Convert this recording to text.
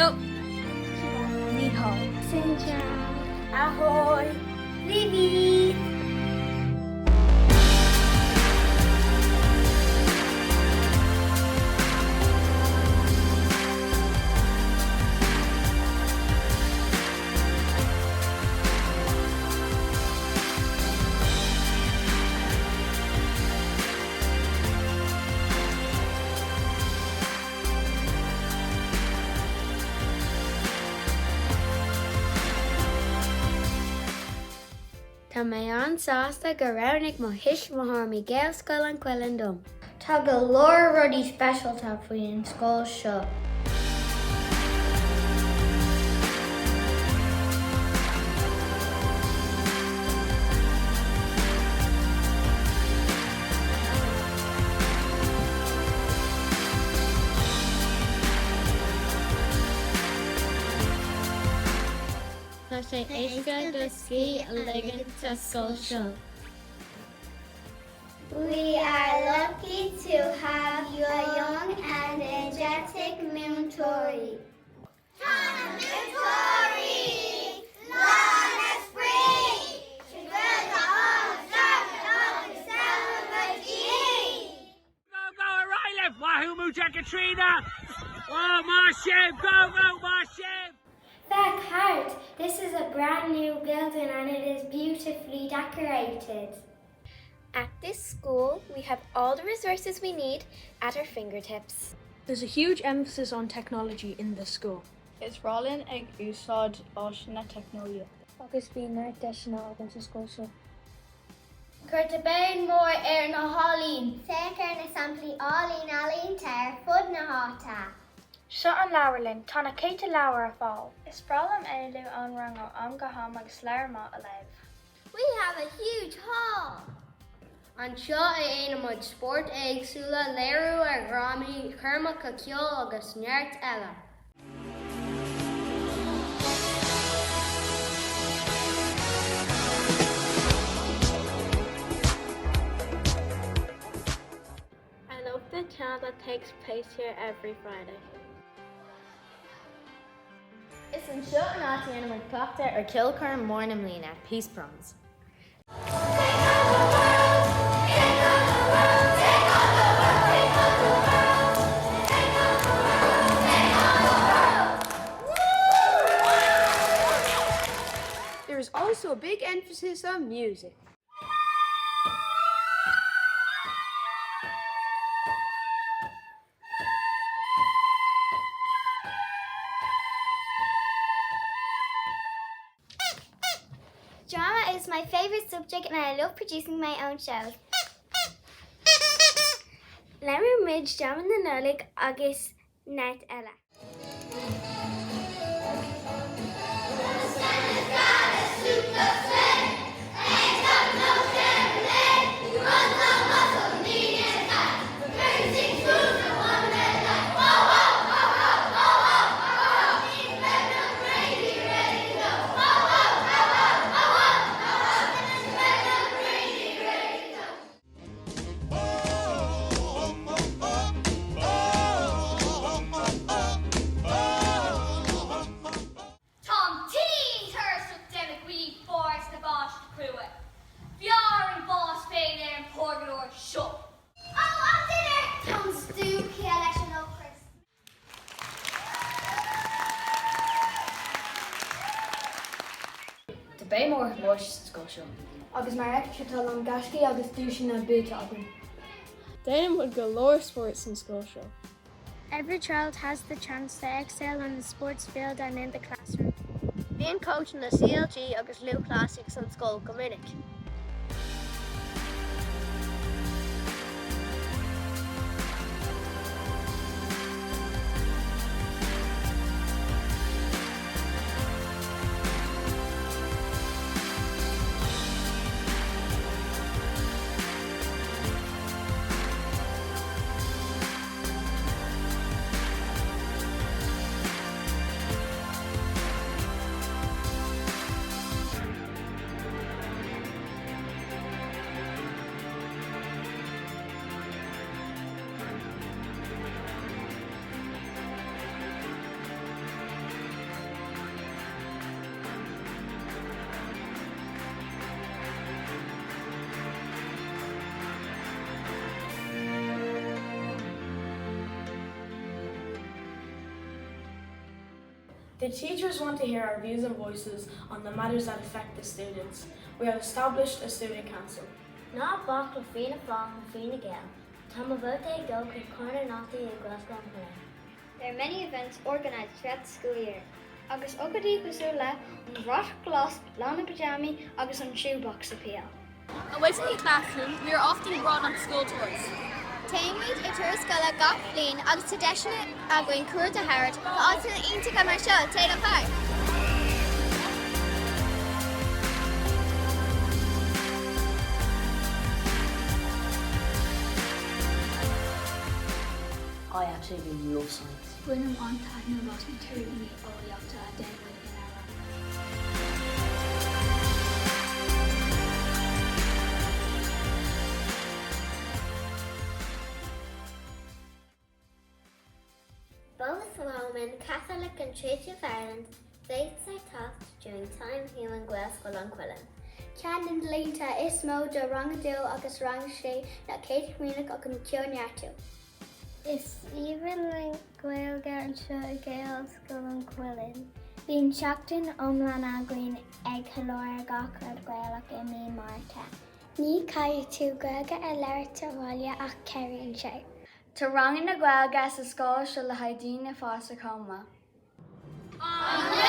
Hello. Mícheál. Xin chào. Ahoj. Bhí. Tá mé an-sásta gur roghnaigh mo thuismitheoirí Gaelscoil an Chuilinn dom. Tá go leor rudaí speisialta faoin scoil seo. Tá sé éasca do scíth a ligean sa scoil seo. We are lucky to have young and energetic múinteoirí. Tá na múinteoirí lán le spraoi! Go go ar aghaidh libh! Maith thú múinteoir Caitríona! Oh maith sibh! Go go maith sibh! Féach thart! This is a brand new building and it is beautifully decorated. At this school, we have all the resources we need at our fingertips. There's a huge emphasis on technology in this school. Is breá linn ag úsáid áiseanna teicneolaíochta. Agus bíonn neart deiseanna againn sa scoil seo. Cuirtear béim mhór ar na healaíona. Féach ar na samplaí álainn ealaíonta ar fud na háite. Seo an leabharlann. Tá na céadta leabhar ar fáil. Is breá liom éalú ón rang ó am go ham agus leabhar maith a léamh. We have a huge hall! Anseo a dhéanaimid spóirt éagsúla, léiriú ar dhrámaí, coirmeacha ceoil agus neart eile. I love the chant that takes place here every Friday. Is anseo an áit a dhéanaimid cleachtadh ar ceolchoirm mór na mbliana, Peace Proms. There is also a big emphasis on music. Drama is my favourite subject and I love producing my own shows. Léiríonn muid dráma na Nollag agus neart eile. Táim tinn tuirseach de na gaoithe fuara is na báistí crua. B'fhearr an bás féin ar an purgadóir seo. Ó, am dinnéir! Táim stiúgtha leis an ocras. Tá béim mhór ar chomórtais sa scoil seo. Agus mar a fheictear tá a lán gaiscí agus duaiseanna buaite againn. Déanann muid go leor spóirt san scoil seo. Every child has the chance to excel on the sports field and in the classroom. Bíonn cóitseanna CLG agus lúthchleasaíocht san scoil go minic. The teachers want to hear our views and voices on the matters that affect the students. We have established a student council. Ná bac le Fianna Fáil nó Fine Gael, tá mo vóta ag dul chuig Conradh na nDaltaí i Gaelscoil an Chuilinn. There are many events organised throughout the school year. Agus ócáidí cosúil le an Bhrat Ghlas, Lá na bPijeamaí agus an Shoebox Appeal. Away from the classroom, we are often brought on school tours. Téimid ar turas scoile gach bliain agus tá deiseanna againn cuairt a thabhairt go áiteanna iontacha mar seo, Taylor Park! I absolutely love science. Bainim an-taitneamh as na tuairimí eolaíochta a déanaimid inár rang. Both Roman Catholic and Church of Ireland faiths are taught during time here in Gaelscoil an Chuilinn. Ceann de na laethanta is mó do Rang a Dó agus Rang a Sé ná Céad Chomaoineach agus an Cóineartú. Is aoibhinn linn Gaeilge anseo i Gaelscoil an Chuilinn. Bíonn seachtain iomlán againn ag ceiliúradh gach rud Gaelach i mí Márta. Ní chaithfidh tú Gaeilge a labhairt sa bhaile ach cabhraíonn sé. Tá ranganna Gaeilge sa scoil seo le haghaidh daoine fásta chomh maith. An!